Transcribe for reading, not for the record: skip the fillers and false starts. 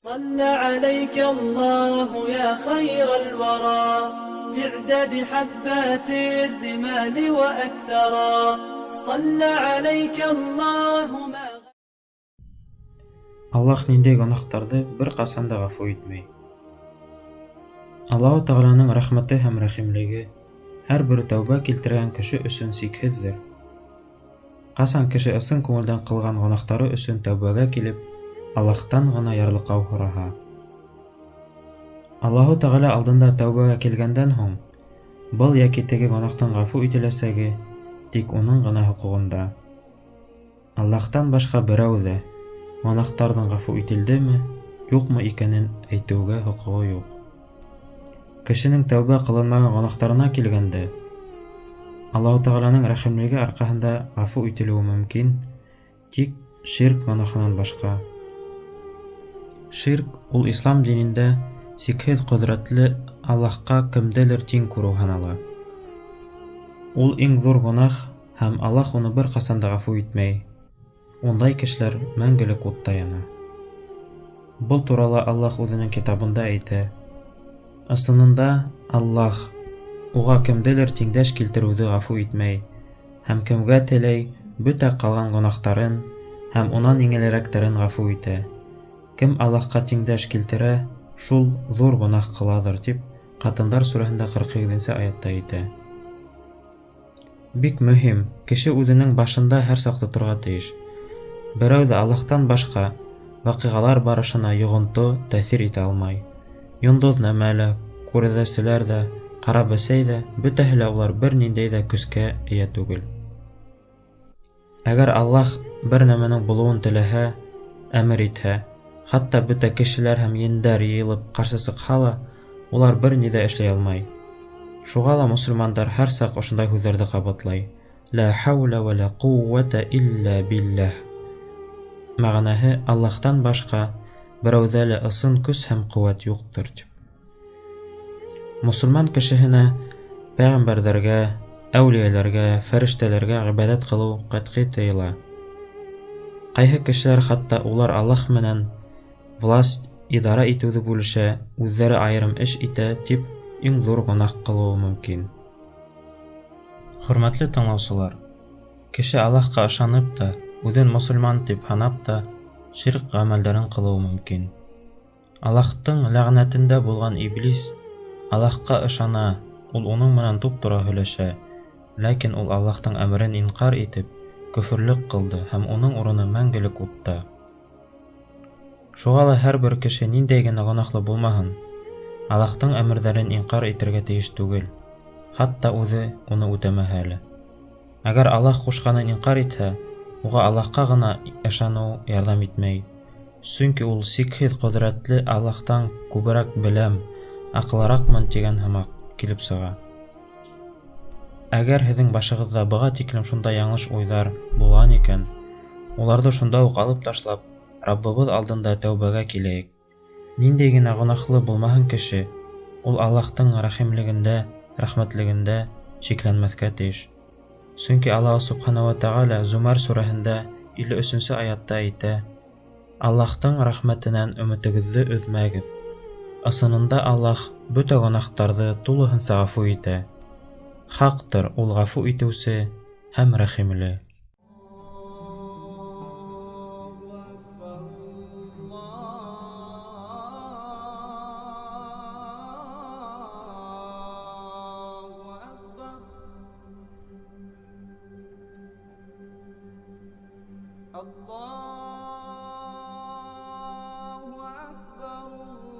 صلى عليك الله يا خير الورى تعداد حبات الرمال وأكثرا صلى عليك الله ما Аллаһ ниндәй гонаһтарҙы бер ҡасан да ғәфү итмәй? Аллаһу Тәғәләнең рәхмәте һәм рәхимлеге һәр бер тәүбә килтергән кеше өсөн сикһеҙҙер. Ҡасан кеше ысын күңелдән ҡылған гонаһтары өсөн тәүбәгә килеп, Аллаһтан ғына ярлыҡау һораһа. Аллаһу Тәғәлә алдында тәүбәгә килгәндән һуң, был йәки теге гонаһтың ғәфү ителәсәге тик уның ғына хоҡуғында. Аллаһтан башҡа берәү ҙә гонаһтарҙың ғәфү ителдеме, юҡмы икәнен әйтеүгә хоҡуғы юҡ. Кешенең тәүбә ҡылынмаған гонаһтарына килгәндә, Аллаһу Тәғәләнең рәхимлеге арҡаһында ғәфү ителеүе мөмкин, тик ширк гонаһынан башҡа. Ширк ул ислам динендә сикһеҙ ҡөҙрәтле Аллаһҡа кемделер тиң күреү һанала. Ул иң ҙур гонаһ һәм Аллаһ уны бер ҡасан да ғәфү итмәй. Ундай кешеләр мәңгелек утта яна. Был турала Аллаһ үҙенең китабында әйтә: Ысынында Аллаһ уға кемделер тиңдәш килтереүҙе ғәфү итмәй һәм кемгә теләй бөтә ҡалған гонаһтарын һәм унан еңелерәктәрен ғәфү итә. Кем Аллаһҡа тиңдәш килтерә, шул ҙур гонаһ ҡылалыр, тип Ҡатындар сүрәһендә 48-нсе аятта әйтә. Бик мөһим, кеше үҙенең башында һәр саҡ тоторға тейеш. Берәү ҙә Аллаһтан башҡа ваҡиғалар барышына йоғонто, тәьҫир итә алмай. Йондоҙнамә лә, күрәҙәселәр ҙә, ҡара бесәй ҙә, бөтәһе лә улар бер ниндәй ҙә көскә эйә түгел. Әгәр Аллаһ бер нәмәнең булыуын теләһә, әмер итһә, хатта бөтә кешеләр һәм ендәр йыйылып ҡаршы сыҡһа ла, улар бер ни ҙә эшләй алмай. Шуға ла мосолмандар һәр саҡ ошондай һүҙҙәрҙе ҡабатлай: Ла хаула ва ла ҡууата илля билләһ. Мәғәнәһе: Аллаһтан башҡа берәүҙә лә ысын көс һәм ҡеүәт юҡтыр, тип. Мосолман кешеһенә пәйғәмбәрҙәргә, әүлиәләргә, фәрештәләргә ғибәҙәт ҡылыу ҡәтғи тыйыла. Ҡайһы кешеләр хатта улар Аллаһ менән власть идара итеүҙе бүлешә, үҙҙәре айырым эш итә, тип иң ҙур гонаһ ҡылыуы мөмкин. Хөрмәтле тыңлаусылар, кеше Аллаһҡа ышанып та, үҙен мосолман тип һанап та ширк ғәмәлдәрен ҡылыуы мөмкин. Аллаһтың ләғнәтендә булған иблис Аллаһҡа ышана, ул уның менән туп-тура һөйләшә, ләкин ул Аллаһтың әмерен инҡар итеп, көфөрлөк ҡылды һәм уның урыны мәңгелек утта. Шуға ла һәр бер кеше ниндәй генә гонаһлы булмаһын, Аллаһтың әмерҙәрен инҡар итергә тейеш түгел, хатта үҙе уны үтәмәһә лә. Әгәр Аллаһ ҡушҡанын инҡар итһә, уға Аллаһҡа ғына ышаныу ярҙам итмәй. Сөнки ул сикһеҙ ҡөҙрәтле Аллаһтан күберәк беләм, аҡыллыраҡмын тигән һымаҡ килеп сыға. Әгәр һеҙҙең башығыҙҙа быға тиклем шундай яңылыш уйҙар булған икән, уларҙы шунда уҡ алып ташлап, Раббыбыҙ алдында тәүбәгә киләйек. Ниндәй генә гонаһлы булмаһын кеше, ул Аллаһтың рәхимлегендә, рәхмәтлегендә шикләнмәҫкә тейеш. Сөнки Аллаһ Субхана ва Тәғәлә Зумар сүрәһендә 53-нсе аятта әйтә: Аллаһтың рәхмәтенән өмөтөгөҙҙө өҙмәгеҙ. Ысынында Аллаһ бөтә гонаһтарҙы тулыһынса ғәфү итә. Хаҡтыр ул ғәфү итеүсе һәм рәхимле. الله أكبر.